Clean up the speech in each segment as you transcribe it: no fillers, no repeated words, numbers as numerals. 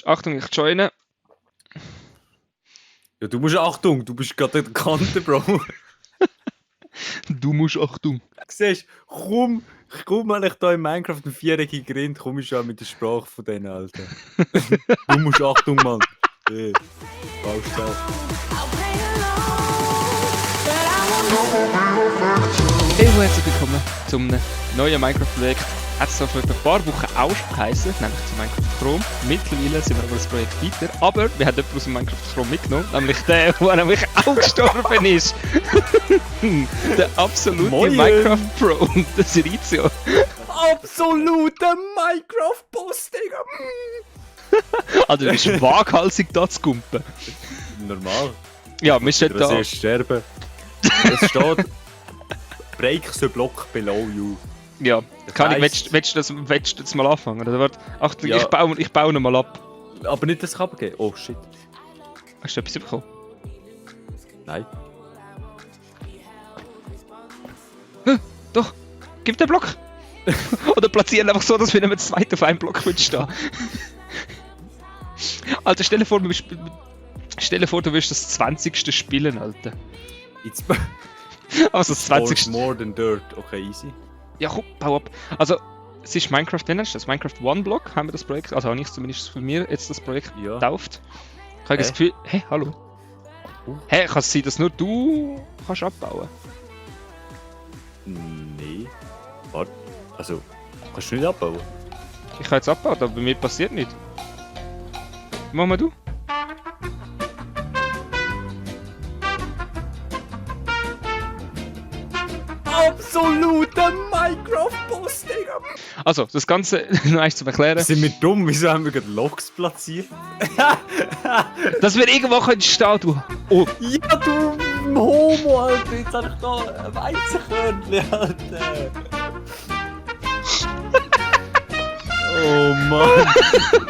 Achtung, ich joine. Ja, du musst Achtung, du bist gerade der Kante, Bro. Du musst Achtung. Siehst du, kaum wenn ich da in Minecraft einen 4-jährigen Grind, komme ich schon mit der Sprache von denen, Alter. Du musst Achtung, Mann. Baust du Hey, herzlich willkommen zum neuen Minecraft-Projekt. Hat es vor ein paar Wochen auch schon geheißen, nämlich zu Minecraft Chrome. Mittlerweile sind wir aber das Projekt weiter, aber wir haben jemanden aus dem Minecraft Chrome mitgenommen, nämlich der, der nämlich auch gestorben ist. Der absolute Moin. Minecraft Pro, der Sirizio. Absoluter Minecraft-Boss, Digga! Also du bist waghalsig da zu kumpen. Normal. Ja, wir stehen Das da. erst sterben. Es steht Break the block below you. Ja, heisst- willst du das mal anfangen? Oder warte, Achtung, Ja. ich baue ihn mal ab. Aber nicht das Kabel geben. Oh shit. Hast du etwas bekommen? Nein. Doch, gib den Block! Oder platzieren einfach so, dass wir nicht mehr zu zweit auf einem Block stehen. Alter, stell dir vor, du wirst das 20. spielen, Alter. It's Also das 20. more than dirt. Okay, easy. Ja, komm, bau ab. Also, es ist Minecraft, wie nennst du das? Minecraft One Block haben wir das Projekt, also habe ich zumindest von mir jetzt das Projekt Ja. getauft. Ich habe das Hä? Gefühl, hey, hallo. Hey, kann es sein, dass nur du kannst abbauen? Nee. Warte. Also, kannst du nicht abbauen? Ich kann jetzt abbauen, aber bei mir passiert nichts. Mach mal du. Absoluter Minecraft-Boss, Digga! Also, das Ganze noch eins zu erklären. Sind wir dumm? Wieso haben wir gerade Loks platziert? Dass wir irgendwo können stehen, du. Oh, Ja, du Homo, Alter! Jetzt hab ich da ein Weizenkörnchen, Alter! Oh Mann!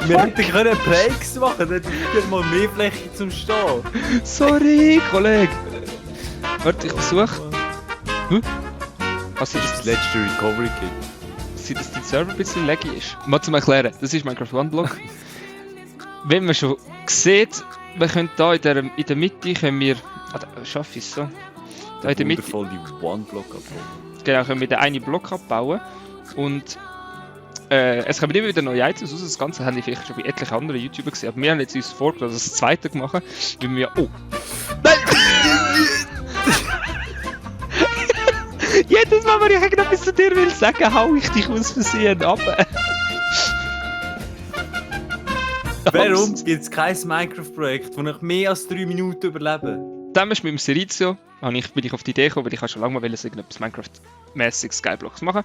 Wir hätten können Breaks machen, dann hätten wir mal mehr Fläche zum Stehen. sorry, Kollege. Warte, ich versuche. Was Das ist das ist letzte Recovery Kit. Sieht, dass dein Server ein bisschen laggy ist? Mal zum Erklären, das ist Minecraft One Block. Wenn man schon sieht, wir können da in der Mitte können wir. Schaffe ich es so? Da in der Mitte Wundervoll die One-Block abbauen. genau, können wir den einen Block abbauen. Und es kommen immer wieder neue Items raus. Das Ganze haben die vielleicht schon bei etlichen anderen YouTubern gesehen. Aber wir haben jetzt uns vorgenommen, das zweite machen, weil wir. Oh! Nein! Jedes Mal, wenn ich irgendetwas zu dir will sagen, hau ich dich aus Versehen ab. Warum gibt es kein Minecraft-Projekt, das nach mehr als 3 Minuten überleben? Dann mit dem Sirizio bin ich auf die Idee gekommen, weil ich schon lange mal irgendetwas Minecraft-mäßiges Skyblocks machen.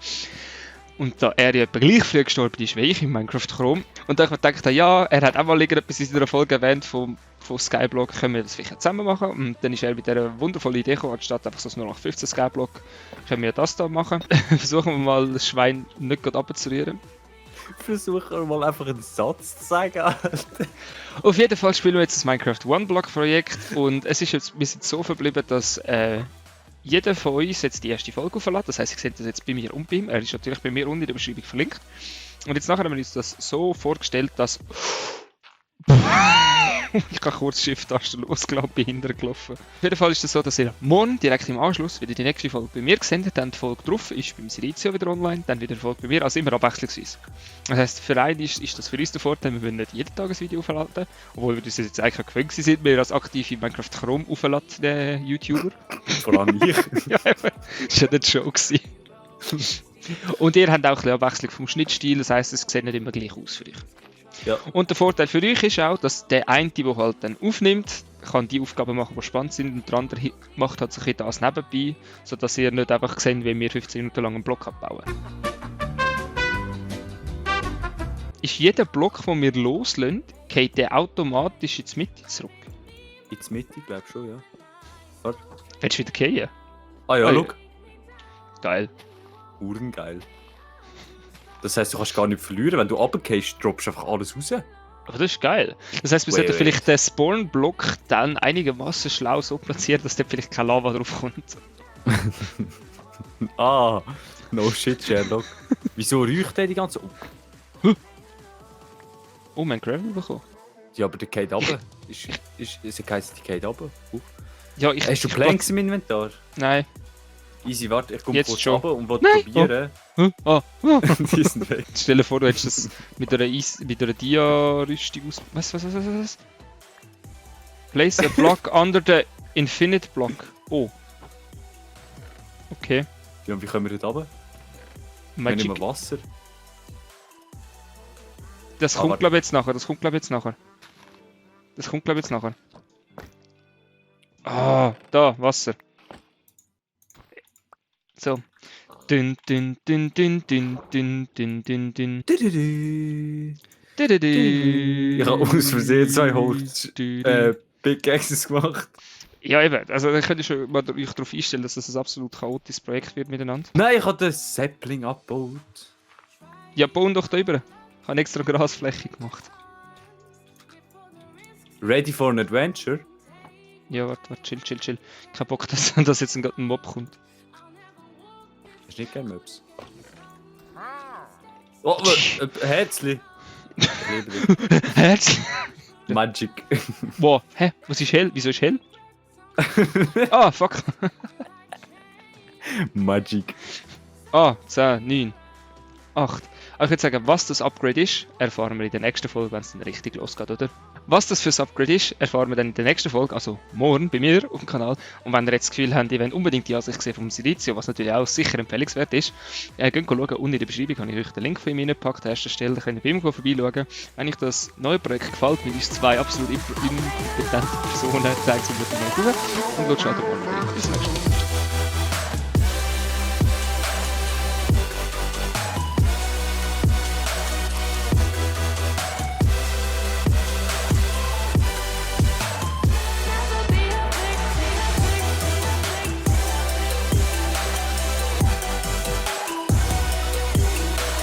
Und da er ja etwa gleich früh gestorben ist wie ich in Minecraft Chrome. Und dann habe ich gedacht, ja, er hat auch mal irgendetwas in seiner Folge erwähnt von Skyblock, können wir das vielleicht zusammen machen. Und dann ist er mit dieser wundervollen Idee gekommen, anstatt einfach so nur noch 15 Skyblock, können wir das da machen. Versuchen wir mal das Schwein nicht gerade abzurühren. Versuche mal einfach einen Satz zu sagen, Alter. Auf jeden Fall spielen wir jetzt das Minecraft One Block Projekt und es ist jetzt, wir sind so verblieben, dass jeder von uns jetzt die erste Folge auflädt. Das heisst, ihr seht das jetzt bei mir und bei ihm. Er ist natürlich bei mir unten in der Beschreibung verlinkt. Und jetzt nachher haben wir uns das so vorgestellt, dass ich kann kurz Shift-Taste losgelassen, bin hintergelaufen. Auf jeden Fall ist es so, dass ihr morgen direkt im Anschluss wieder die nächste Folge bei mir seht. Dann die Folge drauf ist beim Sirizio wieder online, dann wieder die Folge bei mir, also immer abwechslungsweise. Das heisst, für einen ist das für uns der Vorteil, wir wollen nicht jeden Tag ein Video aufladen, obwohl wir das jetzt eigentlich gewöhnt sind, wir als aktive Minecraft Chrome aufladen YouTuber. Vor allem ich. Ja, eben. Das war ja nicht Show gewesen. Und ihr habt auch ein bisschen Abwechslung vom Schnittstil, das heisst, es sieht nicht immer gleich aus für euch. Ja. Und der Vorteil für euch ist auch, dass der eine, der halt dann aufnimmt, kann die Aufgaben machen, die spannend sind, und der andere macht halt so ein bisschen das nebenbei, sodass ihr nicht einfach seht, wie wir 15 Minuten lang einen Block abbauen. Ist jeder Block, den wir loslassen, geht der automatisch in die Mitte zurück. In die Mitte, glaube ich schon, ja. Warte. Willst du wieder gehen? Ah ja, Ah, schau. Geil. Uhrengeil. Das heisst, du kannst gar nicht verlieren. Wenn du runtergehst, droppst du einfach alles raus. Aber das ist geil. Das heisst, wir Wait, sollten wait. vielleicht den Spawn-Block dann einigermaßen schlau so platzieren, dass dort vielleicht kein Lava drauf kommt. Ah, no shit, Sherlock. Wieso räucht der die ganze... Oh. Oh, mein Gravel bekommen. Ja, aber der geht runter. Es heisst, die geht runter. Ja, Hast du Planks im Inventar? Nein. Easy, warte, ich komme Jetzt kurz schon. runter und will Nein. probieren. Ah. Die sind weg. Stell dir vor, du hättest das mit einer Dia-Rüstung aus... Was? Place a block under the infinite block. Oh. Okay. Ja, und wie kommen wir dort runter? Wir Magic. nehmen Wasser. Das kommt glaube ich jetzt nachher. Ah, da, Wasser. So. Dün. Ich habe aus Versehen 2 Holz Pickaxes gemacht. Ja, eben. Also, da könnt ihr schon mal euch darauf einstellen, dass das ein absolut chaotisches Projekt wird miteinander. Nein, ich habe den Sapling abgebaut. Ja, bauen doch da rüber. Ich habe extra Grasfläche gemacht. Ready for an adventure? Ja, warte, chill. Kein Bock, dass jetzt gerade ein Mob kommt. Hast du nicht gerne Mobs? Oh, Herzli! Herz! Magic. Wow, hä? Was ist hell? Wieso ist hell? Ah, fuck. Magic. 10, 9, 8. Aber ich würde sagen, was das Upgrade ist, erfahren wir in der nächsten Folge, wenn es dann richtig losgeht, oder? Was das für ein Upgrade ist, erfahren wir dann in der nächsten Folge, also morgen bei mir auf dem Kanal. Und wenn ihr jetzt das Gefühl habt, ihr wollt unbedingt die Ansicht sehen vom Silizio, was natürlich auch sicher empfehlenswert ist, geht schauen, unten in der Beschreibung habe ich euch den Link von ihm reingepackt, an erster Stelle, da könnt ihr bei ihm vorbeischauen. Wenn euch das neue Projekt gefällt, mit uns 2 absolut inkompetente Personen, zeigt es mir mal durch und schaut auch mal bis nächste Mal.